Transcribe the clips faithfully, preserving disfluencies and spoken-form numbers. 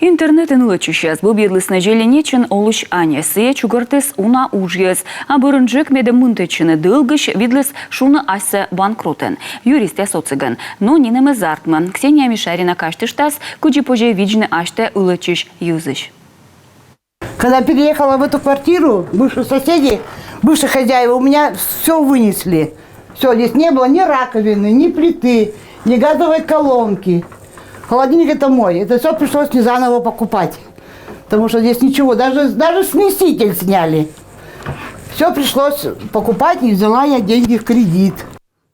Интернетын ылӧдчысьяс бӧбйӧдлісны Зеленечын олысь аньӧс. Сійӧ чукӧртіс уна уджйӧз. А бӧрынджык, медым мынтӧдчыны дӧлгысь, видліс шуны асьсӧ банкротӧн. Юристъяс отсӧгӧн. Но нинӧм эз артмы. Ксения Мишарина казьтыштас, кыдзи позьӧ видзны асьтӧ ылӧдчысь йӧзысь. Когда переехала в эту квартиру, бывшие соседи, бывшие хозяева у меня все вынесли. Все, здесь не было ни раковины, ни плиты, ни газовой колонки. Холодильник это мой. Это все пришлось мне заново покупать. Потому что здесь ничего, даже, даже смеситель сняли. Все пришлось покупать, и взяла я деньги в кредит.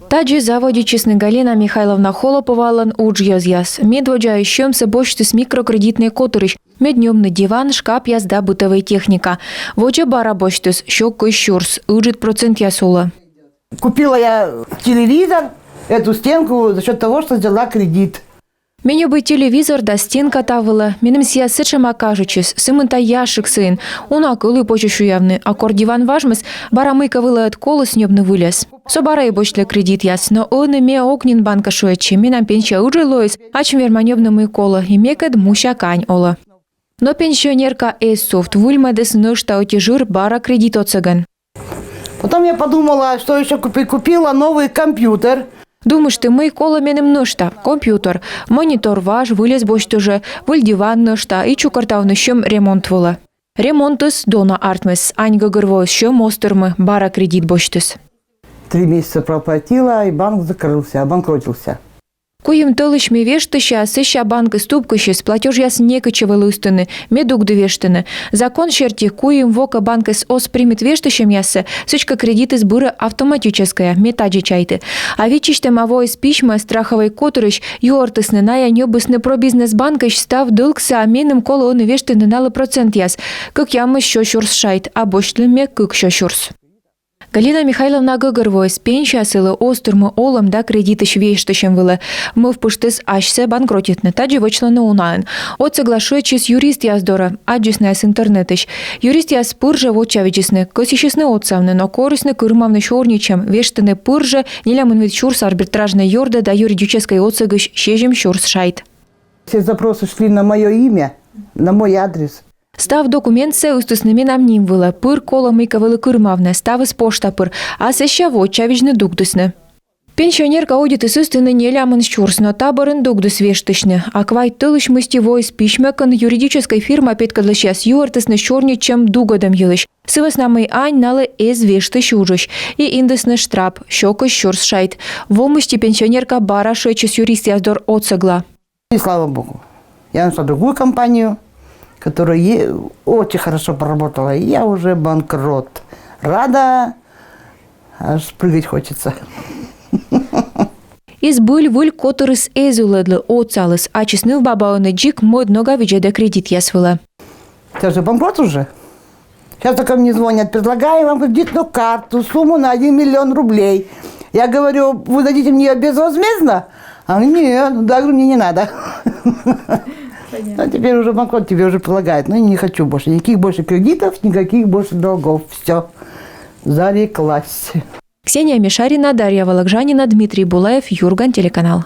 Тадзи заводитчисны Галина Михайловна Холоповалӧн уджйӧзъяс. Медводдзаысь сьӧмсӧ босьтіс микрокредитнӧй котырысь, мед ньӧбны диван, шкапъяс да бытӧвӧй техника. Водзӧ бара босьтіс, сё кызь сюрс, ыджыд процентъяс улӧ. Купила я телевизор, эту стенку за счет того, что взяла кредит. Ме ньӧби телевизор да стенка та вылӧ. Меным сійӧ сэтшӧма кажитчис, сымында ящик сыын. Уна кӧлуй позьӧ сюявны, а кор диван важмис, бара мыйкӧ вылӧ ӧд коліс ньӧбны выльӧс. Со бара и босьтлі кредитъяс, но ӧні ме ог нин банкӧ шыӧдчы, менам пенсия ыджыд лоис, ачым верма ньӧбны мый колӧ, и мекӧд муся кань олӧ. Но пенсионерка эз сувт, выльмӧдіс нӧшта ӧти жыр бара кредит отсӧгӧн. Потом я подумала, что еще купить. Купила новый компьютер. Думышті, мый колӧ меным нӧшта: компьютер, монитор важ, выльӧс босьті жӧ, выль диван нӧшта, и чукӧртавны сьӧм ремонт вылӧ. Ремонтыс дона артмис, ань гӧгӧрвоис, сьӧм оз тырмы, бара кредит босьтіс. Три месяца проплатила, и банк закрылся, обанкротился. Куим тӧлысь ме вештыся, а сэсся банкыс тупкысис, платёжъяс некытчӧ вӧлі ыстыны, ме дугді вештыны. Закон серти, куим во кӧ банкыс оз примит вештысьӧмъяссӧ, сідзкӧ кредитыс бырӧ автоматическӧя, ме тадзи чайті. А виччысьтӧма воис письмӧ страховӧй котырысь, юӧртісны, найӧ ньӧбисны Пробизнес банкысь став дӧлгсӧ, а меным колӧ ӧні вештыны налы процентъяс. Кӧкъямыс сё сюрс шайт, а босьтлі ме кык сё сюрс. Галина Михайловна гӧгӧрвоис, пенсия сылы оз тырмы олӧм да кредитысь вештысьӧм вылӧ. Мӧвпыштіс асьсӧ банкротитны, тадзи вӧчлӧны унаӧн. Отсӧгла шыӧдчис юристъяс дорӧ, аддзис найӧс интернетысь. Юристъяс пыр жӧ вочавидзисны, кӧсйысисны отсавны, но корисны кырымавны сёрнитчӧм, вештыны пыр жӧ нелямын вит сюрс арбитражнӧй ёрдӧ да юридическӧй отсӧгысь сизим сюрс шайт. Все запросы шли на мое имя, на мой адрес. Став документсӧ ыстісны менам ним вылӧ, пыр колӧ мыйкӧ вӧлі кырымавны, ставыс пошта пыр, а сэсся вочавидзны дугдісны. Пенсионерка удитіс ыстыны нелямын сюрс, но та бӧрын дугдіс вештысьны. А квайт тӧлысь мысти воис письмӧ, кӧн юридическӧй фирма петкӧдлысьяс юӧртісны сёрнитчӧм дугӧдӧм йылысь. Сы вӧсна мый ань налы эз вештысь уджысь. И индісны штрап, сё кызь сюрс шайт. Во мысти пенсионерка бара шыӧдчис юристъяс дор отсӧгла. И слава богу. Я нашла другую компанию, которая е- очень хорошо поработала. И я уже банкрот. Рада, аж прыгать хочется. И збыль выль котырыс эз ылӧдлы, отсаліс, ачыс нывбаба ӧні дзик мӧд нога видзӧдӧ кредитъяс вылӧ. Это же банкрот уже. Сейчас только мне звонят, предлагаю вам кредитную карту, сумму на один миллион рублей. Я говорю, вы дадите мне её безвозмездно? А нет, да, говорю, мне не надо. А теперь уже банкрот тебе уже предлагает. Ну, не хочу больше никаких больше кредитов, никаких больше долгов. Все, зареклась. Ксения Мишарина, Дарья Вологжанина, Дмитрий Булаев, Юрган телеканал.